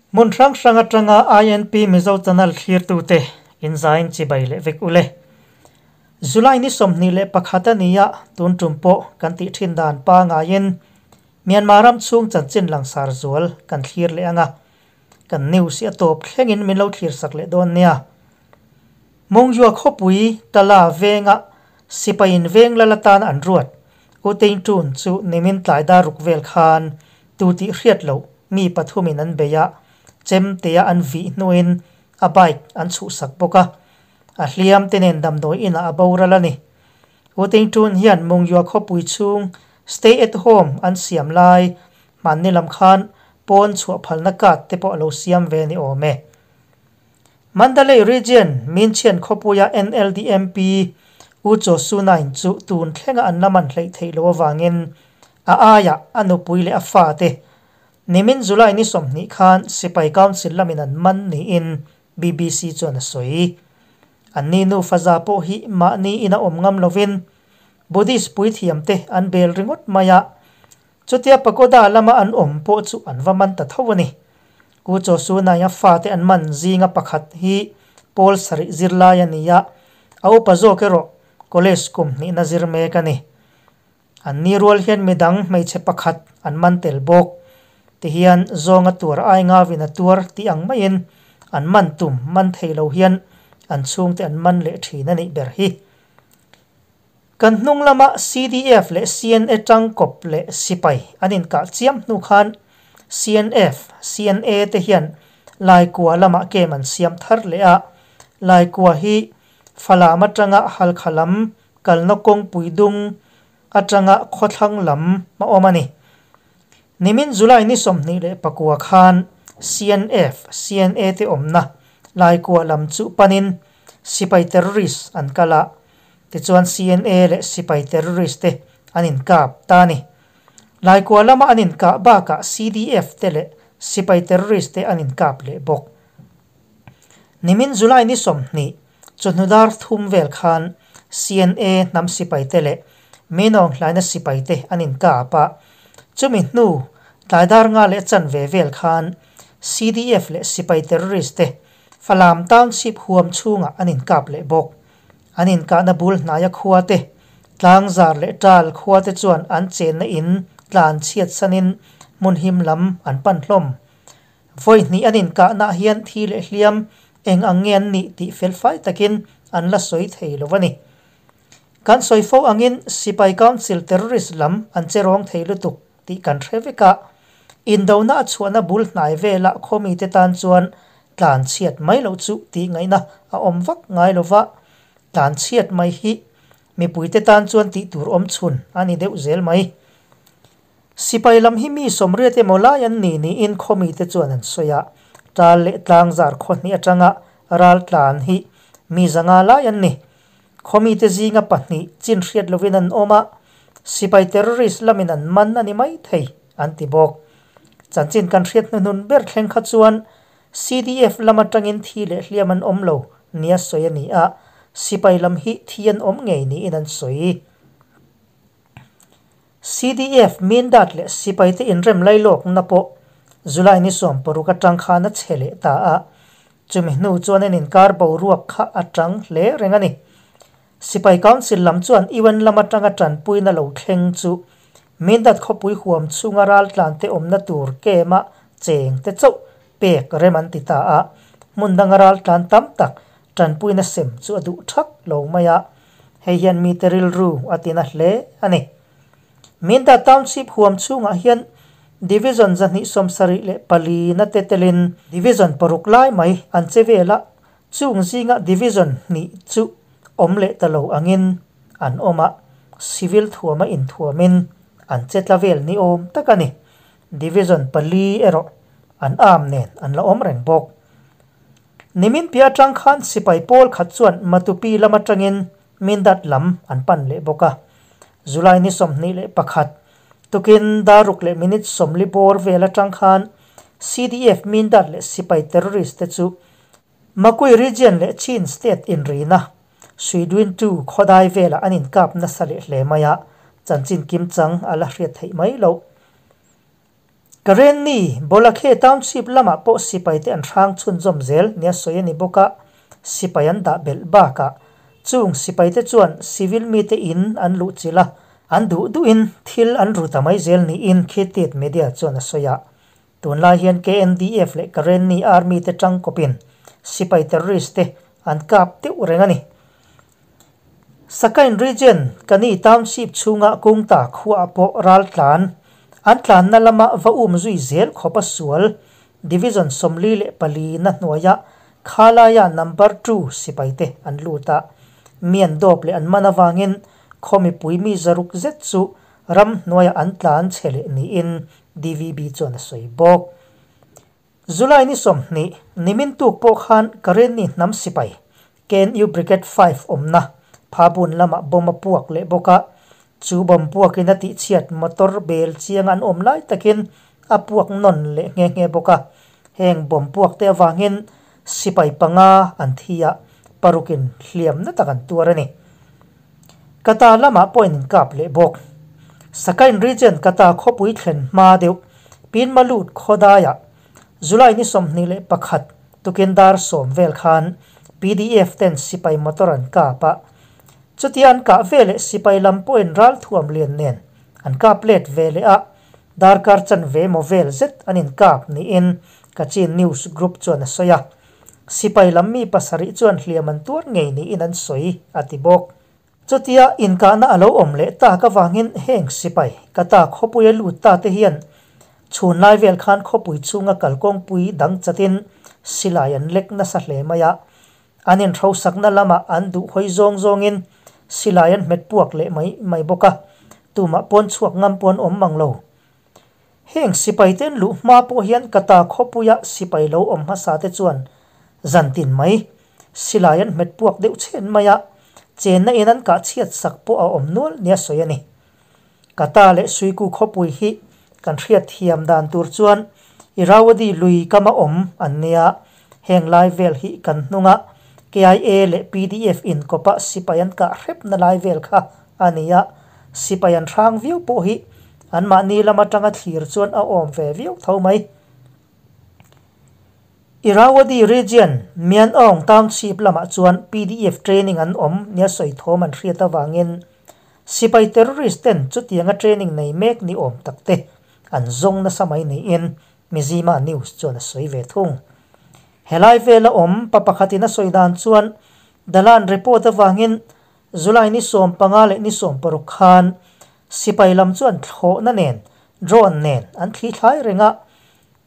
Hmun hrang hrang atanga INP Mizo Channel thlirtute inzain chibai leh vek ule. July ni 21 a ni a, tun tum pawh kan tih thin dan pangaiin Myanmar ram chhung chanchin langsar zual kan thlir leh anga, kan news hi a tawp thlengin min lo thlir sak leh dawn nia. Mongyua khawpui Tala venga sipaiin veng lal atan an ruat U Tein Tun chu nimin tlai dar ruk vel khan tu tih hriat loh mi pathumin an bei a, chemtea an vih hnuin a bike an chhuhsak bawk a, a hliam te nen damdawi inah a boral a ni. U Tein Tun hian Mongyua khawpui chhung stay at home an siam lai hmanni lam khan pawn chhuah phalna card te pawh a lo siam ve ni awm e. Mandalay Region Minchhian khawpuia NLD MP U Cho Su Naing chu tun thlenga an la man hleih theih loh avangin a aiah a nupui leh a fate nimin July ni 20 khan Sipai Council lamin an man niin BBC chuan a sawi. Anni nufa za pawh hi mahni ina awm ngam lovin Buddhist puithiamte an bel ringawt mai a, Chutia pagoda lama an awm pawh chu an va man ta tho a ni. U Chaw Su Naia fate an man zinga pakhat hi pawl sarih zirlai a ni a, a upa zawk erawh college kum hnihna zir mek a ni. An ni rual hian midang hmeichhe pakhat an man tel bawk. Tihian zawnga tuar ai ngavin a tuar tih ang maiin an man tum man thei lo hian an chhungte an man leh thin a nih ber hi. Kan hnung lama CDF leh CNA tangkawp leh sipai an inkah chiam hnu khan CNF, CNA te hian Laikua lamah kem an siam thar leh a. Laikua hi Falam atanga Halkha lam kalna kawngpui dung atanga khawthlang lam a awm a ni. Nimin July ni 29 khan CNF, CNA te awmna Laikua lam chu panin sipai terrorist an kal a. Tichuan CNA leh sipai terrorist te an inkap ta a ni. Laikua lama an inkah bakah CDF te leh sipai terrorist te an inkap leh bawk. Nimin July ni 20 chawhnu dar thum vel khan CNA hnam sipai te leh Minawng hlaina sipai te an inkap a. Chumi hnu tlai dar nga leh chanve vel khan CDF leh sipai terrorist te Falam Township huam chhungah an inkap leh bawk. An inkahna bul hnaia khua te, tlangzar leh tal khua te chuan an chenna in tlan chhiat sanin hmun him lam an pan hlawm. Vawi hnih an inkahnaah hian thi leh hliam eng ang nge an nih tih felfai takin an la sawi thei lo a ni. Kan sawi fo angin Sipai Council terrorist lam an che rawng thei lutuk tih kan hre vek a, indona a chhuahna bul hnai velah khawmite tan chuan tlan chhiat mai loh chu tih ngaihna a awm vak ngai lo va, tlan chhiat mai hi mipuite tan chuan tih tur awm chhun a ni deuh zel mai. Sipai lam hi mi 80 emaw lai an ni niin khawmite chuan an sawi a, tal leh tlangzar khaw hnih atanga ral tlan hi mi 500 lai an ni. Khawmite zinga pahnih chin hriat lovin an awm a, sipai terrorist lamin an man a ni mai thei an ti bawk. Chanchin kan hriat hnuhnun ber thleng kha chuan CDF lam atangin thi leh hliam an awm lo nia sawi a ni a, sipai lam hi thi an awm ngei niin an sawi. CDF Mindat leh sipai te inrem lailawkna pawh July ni 16 atang khan a che leh ta a, chumi hnu chuan an inkar boruak kha a tang hle reng a ni. Sipai Council lam chuan UN lam atanga tanpuina lo thleng chu Mindat khawpui huam chhunga ral tlan te awmna tur kema cheng te chauh pek rem an ti ta a, hmun danga ral tlan tam tak tanpuina sem chu a duh thak lo mai a, hei hian mi te rilru a tina hle a ni. Mindat Township huam chhungah hian Division 274 na te telin Division 6 lai mai an che vela chung zinga Division 2 chu awm leh ta lo angin an awm a, civil thuama inthuamin an che tla vel ni awm tak a ni. Division 4 erawh an am nen an la awm reng bawk. Nimin piah atang khan sipai pawl khat chuan Matupi lam atangin Mindat lam an pan leh bawk a. July ni 21 tukin daruk leh minute 40 bawr vel atang khan CDF Mindat leh sipai terrorist te chu Makui region leh Chin state inrina Suiduin 2 khodai vela an inkap na sa leh hle mai a, chanchin kimchang a la hriat theih mai lo. Karenni, Bawlakhe Township lamah pawh sipaite an hrang chhunzawm zel nia sawi a ni bawk a, sipai an dah belh bakah chung sipaite chuan civil mite in an luhchilh a, an duh duhin thil an ru ta mai zel niin Khit Media chuan a sawi a. Tunlai hian KNDF leh Karenni Army te tangkawpin sipai terrorist te an kap deuh reng a ni. Sakain Region, Kani Township chhunga Kungta khuaah pawh ral tlan an tlanna lama va um zui zel khawp a sual Division 44 na hnuaia Khalaya Number Two sipaite an lut a, mi an dawp leh an man avangin khaw mipui mi 600 zet chu ram hnuaiah an tlan chhe leh niin DVB chuan a sawi bawk. July ni 20, nimin tuk pawh khan Karenni hnam sipai KNU Brigade 5 awmna Phabun lamah bomb a puak leh bawk a, chu bomb puakin a tihchhiat motor bel chiang an awm lai takin a puak nawn leh nghe nghe bawk a. Heng bomb puak te avangin sipai panga an thi a, parukin hliamna tak an tuar a ni. Kata lamah pawhin in kap leh bawk. Sakain Region Kata khawpui thlen hma deuh Pinmalut khawdaiah July ni 21 tukin dar 10 vel khan PDF ten sipai motor an kap a, chutia an kah ve leh sipai lam pawhin ral thuam lian nen an kap let ve leh a, darkar chanve emaw vel zet an inkap niin Kachin News Group chuan a sawi a. Sipai lam mi pasarih chuan hliam an tuar ngei niin an sawi a ti bawk. Chutia inkahna a lo awm leh tak avangin heng sipai Kata khawpuia lut ta te hian chhun lai vel khan khawpui chhunga kalkawngpui dang chatin silai an lek nasa hle mai a, an inhrosakna lamah an duh hawi zawng zawngin silai an hmet puak leh mai mai bawk a, tumah pawn chhuak ngam pawn awm mang lo. Heng sipai ten luh hma pawh hian Kata khawpuia sipai lo awm hmasa te chuan zantin mai silai an hmet puak deuh chhen mai a, chenna in an kah chhiat sak pawh a awm nual nia sawi a ni. Kata leh Suiku khawpui hi kan hriat thiam dan tur chuan Irrawaddy lui kama awm an nia, heng lai vel hi kan hnunga KIA leh PDF inkawpa sipai an kah hrepna lai vel kha a ni a, sipai an hrang viau pawh hi anmahni lam atanga thlir chuan a awm ve viau tho mai. Irrawaddy Region, Myanmar Township lamah chuan PDF training an awm nia sawi thawm an hriat avangin sipai terrorist ten chutianga training nei mek ni awm takte an zawng nasa mai niin Mizzima News chuan a sawi ve thung. Helai vela awm pa pakhatin a sawi dan chuan Dalan report avangin July ni 15 leh ni 16 khan sipai lam chuan thlawhna nen drone nen an thli thlai renga,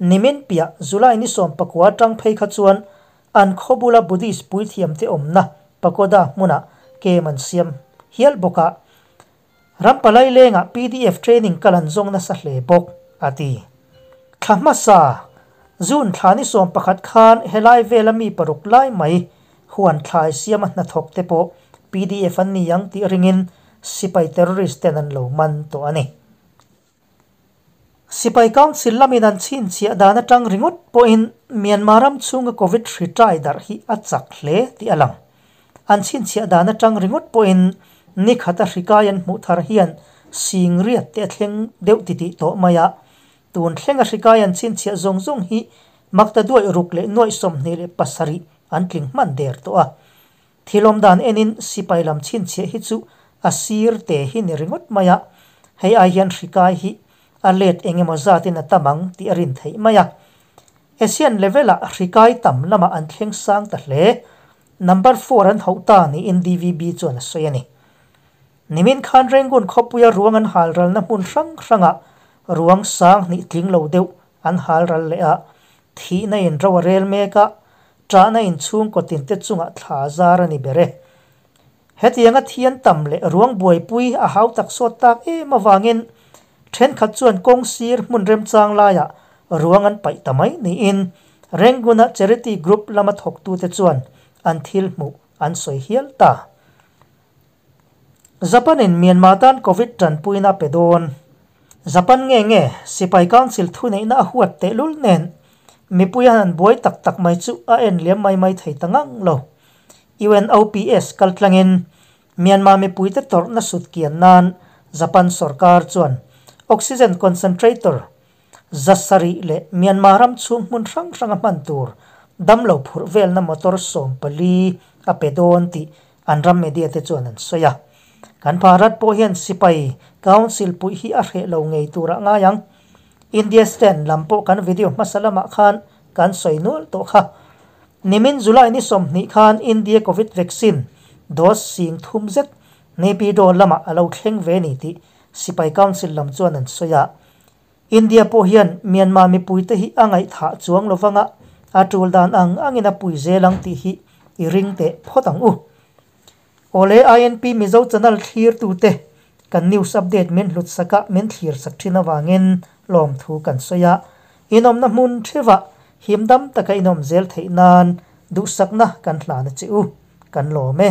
nimin piah July ni 19 tang phei kha chuan an khawbula Buddhist puithiam te awmna pagoda hmuna kem an siam hial bawk a, rampalai lenga PDF training kal an zawng nasa hle bawk a ti. Thla hmasa June thla ni 11 khan helai vela mi paruk lai mai huan thlai siama hnathawk te pawh PDF an ni ang tih ringin sipai terrorist ten an lo man tawh a ni. Sipai Council lamin an chhinchhiah dan atang ringawt pawhin Myanmar ram chhunga Covid hri ṭai darh hi a chak hle tih a lang. An chhinchhiah dan atang ringawt pawhin ni khata hri kai an hmuh thar hian sing riat te a thleng deuh titih tawh mai a, tun thlenga hri kai an chhinchhiah zawng zawng hi makta duai ruk leh nuaih 27 an tling hman der tawh a. Thilawm dan enin sipai lam chhinchhiah hi chu a sir te hi ni ringawt mai a, hei ai hian hri kai hi a let engemaw zatin a tamang tih a rin theih mai a. Asian level-ah hri kai tam lamah an thleng sang ta hle. Number 4 an hauh ta niin DVB chuan a sawi a ni. Nimin khan Rangoon khawpuia ruang an halralna hmun hrang hrangah ruang sang hnih tling lo deuh an halral leh a, thihna in ro a rel mek a, ṭahna in chhungkaw tin te chungah thla zar a ni ber e. Hetianga thian tam leh ruang buaipui a hau tak sawt tak em avangin ṭhenkhat chuan kawng sir hmun remchang laiah ruang an paih ta mai niin Rangoon-a charity group lama thawktute chuan an thil hmuh an sawi hial ta. Japan-in Myanmar tan Covid ṭanpuina pe dawn. Japan nge nge sipai council thuneihna a huat tehlul nen mipui an buai tak tak mai chu a en liam mai mai thei ta ngang lo. UNOPS kaltlangin Myanmar mipuite tawrhna sut kian nan Japan sarkar chuan oxygen concentrator 7 leh Myanmar ram chhung hmun hrang hranga hman tur damlo phurh velna motor 14 a pe dawn tih an ram media te chuan an sawi a. Kan Bharat pawh hian sipai council puih hi a hreh lo ngei tur ah ngai ang. India stand lam pawh kan video hmasa lamah khan kan sawi nual tawh kha. Nimin July ni 20 khan India Covid vaccine dose 30,000 zet Naypyidaw lamah a lo thleng ve ni tih sipai council lam chuan an sawi a. India pawh hian Myanmar mipuite hi a ngaihthah chuang lovanga a tul dan ang angin a pui zel ang tih hi i ring teh phawt ang u. Awle INP Mizo channel thlirtute kan news update min hlut sak a min thlir sak thin avangin lawmthu kan sawi a. Inawmna hmun theuhah himdam taka inawm zel theih nan duhsakna kan hlan a che u. Kan lawm e.